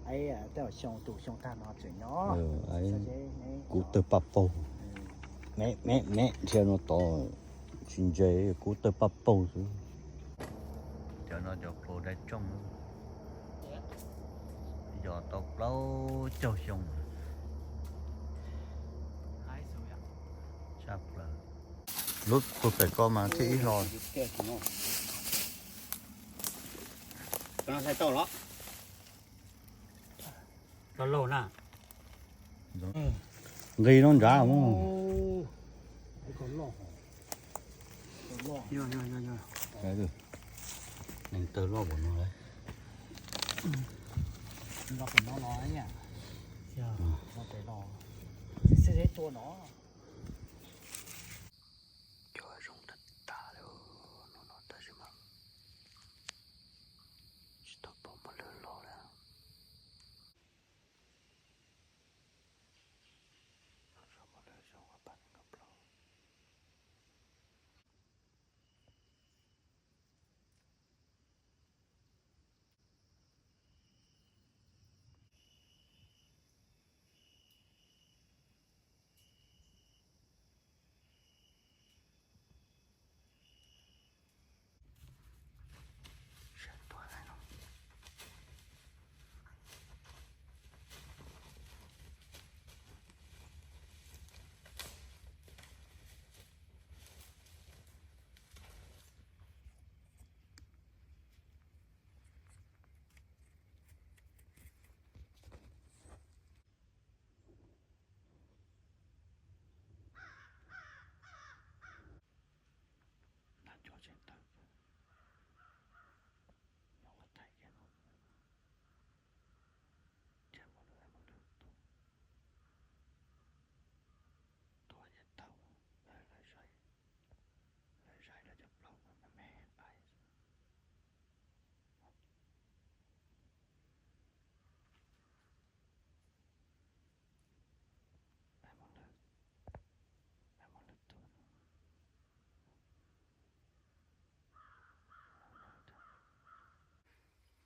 Tej xyoo tus xyoo tag no tseem nyob. Kub tawg paj paug. Me me me, nrhiav no tod tsis ntse, kub tawg paj paug xwb. Cov no cov plhu dai tsooj, yog tau plaub caug xyoo. Tshaj plaws. Lub plhu pem ko mas thiaj ib hlo. Nqis no nrad mus. Neeg tawg loj npaum no lawm. Cov zoo tag tag li no, tab sis mas tsis tau pom mos lwg los li.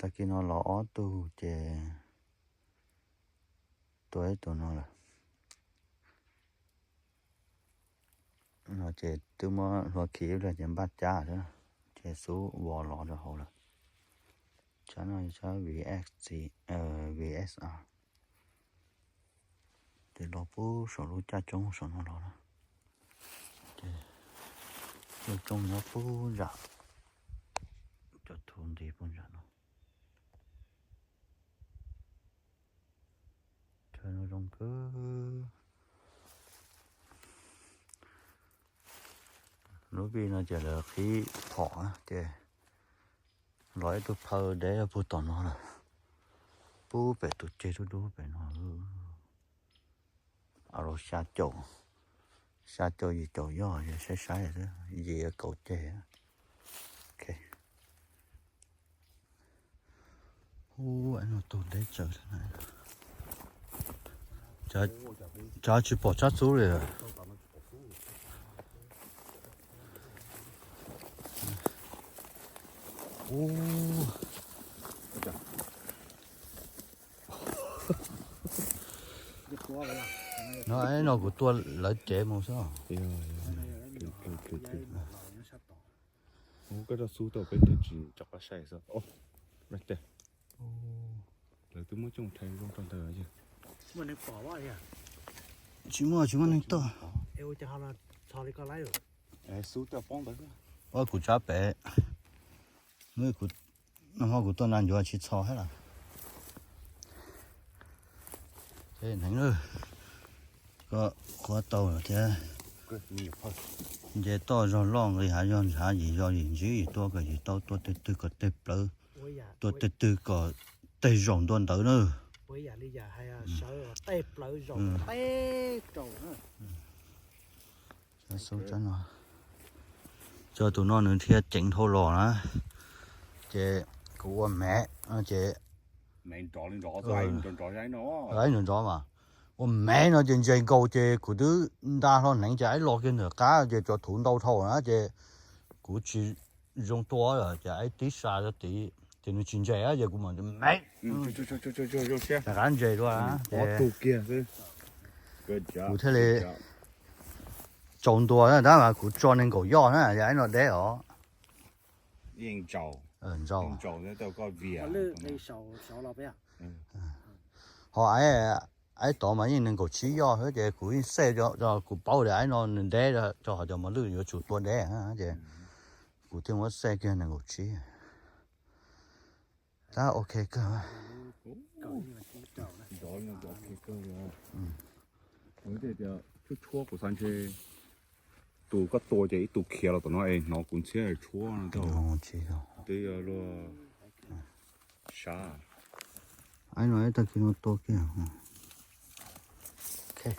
Tag kis no los ob tug ces tua ib tug no lawm. No ces twb muab hlua khi ib pliag ces npaj cab xwb, ces xub vos los rau hauv lawm. Tsab no tsab V X, V S R. Ces los pub saum lub caj tsoob saum no los na. Ces lub tsoob nyob pub nram, cov thuv nti pub nram no. Chaw no zoo kawg. Lub vij no ces lawv qhib phom ces los ib tug phaw deb puag tom no lawm. Pub pem tus ceg dub dub pem no. Los xya caum, xya caum yim caum yog saib saib xwb, yim kaum ceg. Ub, no tus deb tsawv. Tsab tsis pom tsab xub li. No, no kuv tua lawv cev mus xwb. Koj rau xub tau peb twb tsis rov qab saib xwb. Lawv twb muab coj mus rhais zoo rau ntawd. Tsis muaj, tsis muaj neeg tuaj. Ua kuv tsab pem. Nag hmo kuv tuaj nta ncuav tsis txhos thiab lawm. Hneev, koj qhuav tau lawm thiab. Nce toj zog loj nqis hav zog ntshav, yim zog yim ntsib, yim tua kom yim tau, tua teg twg kom teg plawv, tua teg twg kom teg zaum ntua ntawd na. Cov tus no nws dhia ceev dhau los na, ces kuv ua mev no ces, ib nrov mas ua mev no ces ntses nkaus ces kuv twb nta hlo hneev ces aib los kiag ntawm qab ces cov thuv ntau dhau na ces kuv tsis zoo tua lawm ces aib tib sa rau tid. Nws tsis ntses ces kuv mam me rov qab ntses dua ces kuv thiaj li tsaus ntua na, tab mas kuv tso nees nkaum yoj na, yog ib no deb os. Ntsaus. Ho aib tod mas yeej nees nkaum tsib yoj xwb ces kuv yeej xej, kuv paub tias aib no nws deb, rau qhov cov mos lwj yuav tsum tua deb ces kuv thiaj muab xej kiag nees nkaum tsib. Tab ok kawg. Tshuab tshuab kuv xav ntshe tus koj tua ces ib tug khiav los tom no es hnov kuv ntxhiab tshuab no. Twb yog luag sab. Aib no ib tag kis no tua kiag. Teb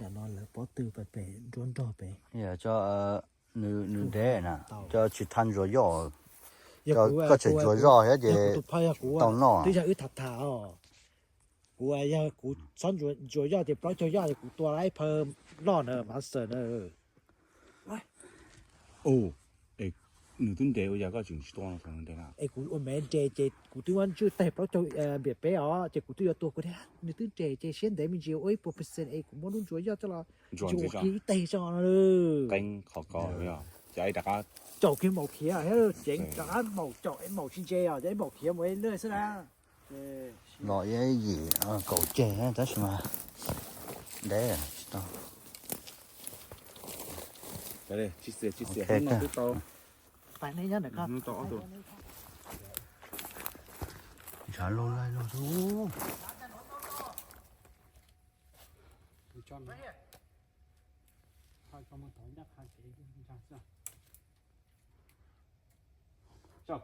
nram no lawv pob tw pem pem nruab nrog pem. Yog tso, nws nws deb na, tso tsis thaj ntsuas yoj. Koj tseem ntsuas zoj thiab ces tau noj. Twb yog wb tham tham os. Kuv yog kuv txhob ntsuas yoj ces plaub caug yoj ces kuv tua lawm ib phaw loj na, monster na. Nws twb nres ua cas koj tseem tsis tua no? Es kuv ua me nres ces kuv twb muab ntswj tag plaub caug npiam peb os, ces kuv twb yuav tua kuv tias nws twb nres ces siab ntev me ntsis ua ib puas percent es kuv muab lub ntsuas yoj coj los ntsuas kiag ib teg tso no. Qeeb qhov ko, caum kiag maum khiav thiab ceev rov qab maum caum es maum tsis ntse os, ces ib maum khiav mus ib lwj xwb na. Los ib yim kaum ceg tab sis mas deb tsis tau. Ntshav loj laij loj xwb.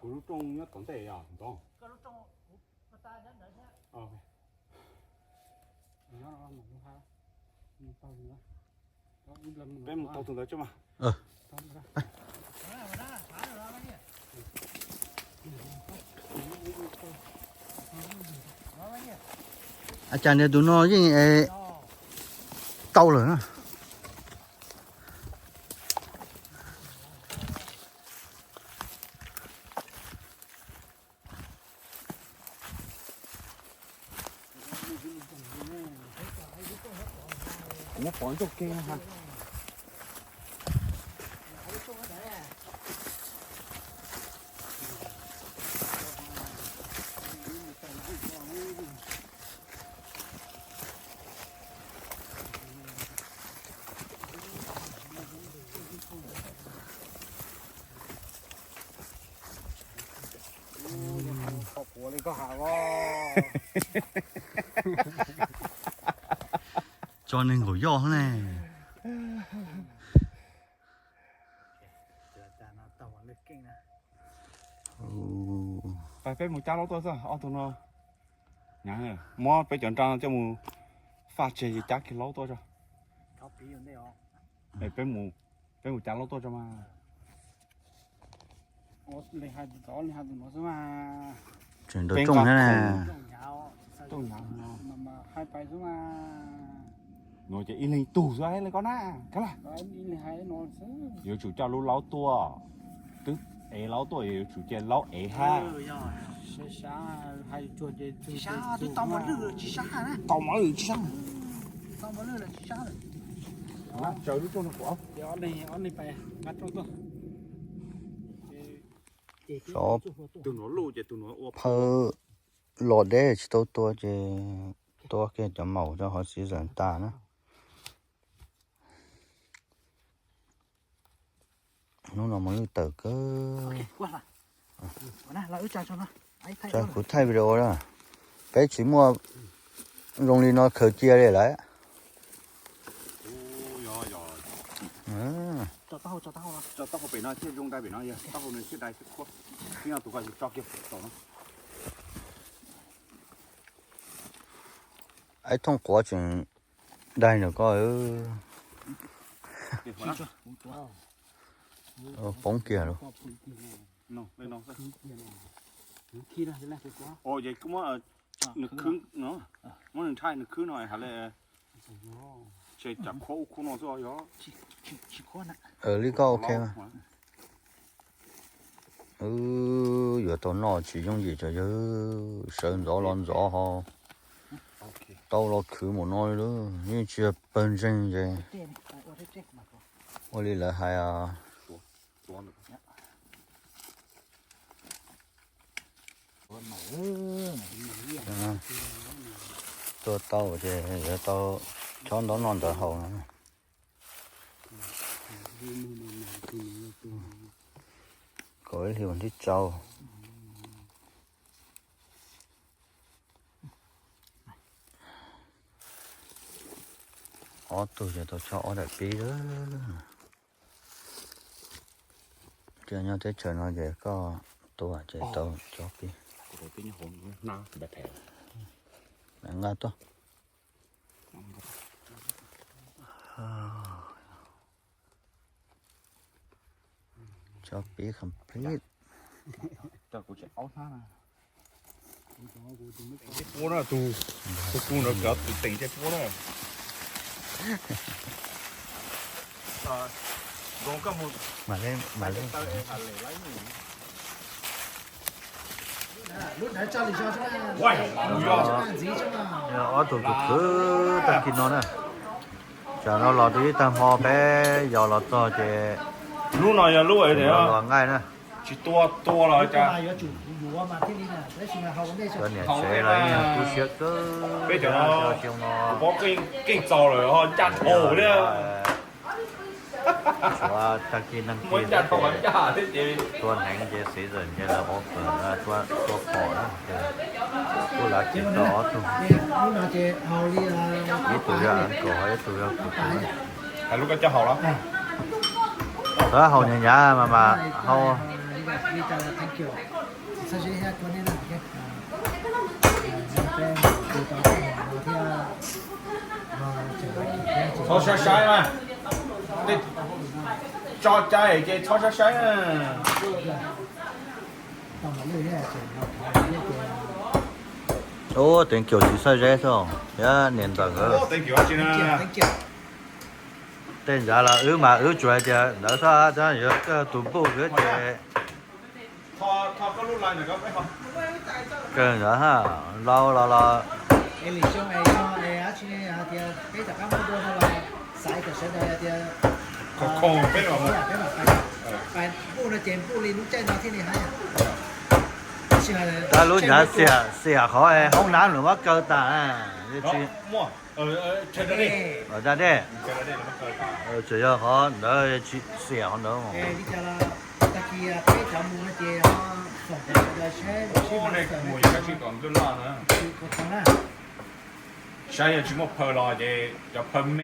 Kuv lub rooj nyob tom ntej os ntxoov. Peb mus tau tus ntawd tso mas. Cas niag tus no yeej tau lawm na. Kuv pov ncauj ke ha. Tso neeg nkaum yoj ne. Peb mus cab laub tuaj xwb, ob tug no. Muab peb cov nra no coj mus faj tseg, cab kiag laub tuaj tso. Peb mus cab laub tuaj tso mas. Tseem nraum rooj thiab na. Nuav ces ib leeg tug xwb le koj na, kab laj. Yuav tsum coj lub laub tuaj, twb ev laub tuaj yuav tsum cia laub ev hab. Tau mov lwj tsis sab. Tsaws lub rooj no kuv. Xyov tus nuav luj ces tus nuav ua phaw los deb tsis tau tua ces tua kiag cov maum rau hauv season tas na. Hnub no mos lwj tawm kawg. Kuv thaij video na, peb tsis muaj zoo li no khaws cia li lawm. Ib thooj quav tseem dai nrog koj. Poob kiag lawm. Muab nws nthaij nws khwb no has le, tsam khuab ub khuab no xwb yog. Li koj ok. Wb yuav tau noj tsis yooj yim, cov yawg, sawv ntxov los ntxov ho tau los khwv mus no li lawm, yeej tsis yog pawg ntseeg ces ua li lawv hais. Tua tau ces yuav tau chob ntaub noj ntawd haus no. Kaum ib hlis vas thib rau. Ob tug ces tau chob ob daim pib lawm. Ces nyob teb chaws no ces koj tua ces tau chob pib. Nqa tuaj. Chob pib complete. Ua na tus, tus kuv no cov tus teem cai puab na. Ob tug kwv kwv tag kis no na. Tsam no los rau ib tag hmo peb yos los txog ces lub no yog lub los nqaij na. Tsis tua tua los cas. Cov niam tsev los yeej yog tu siab kawg. Peb cov no xyoo no keej txaus lawm, ncaj dhau li. Tshuav tag kis neeg kis tua hneev ces season ces lawv offer tua phom na. Kuj lav tsis tau ob tug, ib tug yog uncle, ib tug yog kuv tus. Lub koj coj haus los? Txawv haus nyav nyav mas mas haus. Txhob saib saib mas, tso cai ces txhob saib saib. Ub, teev kiaum tsis xaj zeb xwb, thiab niam ntxawm nkawd. Tej ntawd los wb mas wb tsuas hais tias ntawd xwb, yuav kawg tus npuj xwb ces kawg ntawd ha, lau los los. Tab lub nyav xiam xiam qhov hoob nab nws muab kaw tas. Da dej, tsuas yog qhov ntawd tsis xiam qhov ntawd. Saib yog tsis muaj phaw los ces cov phaw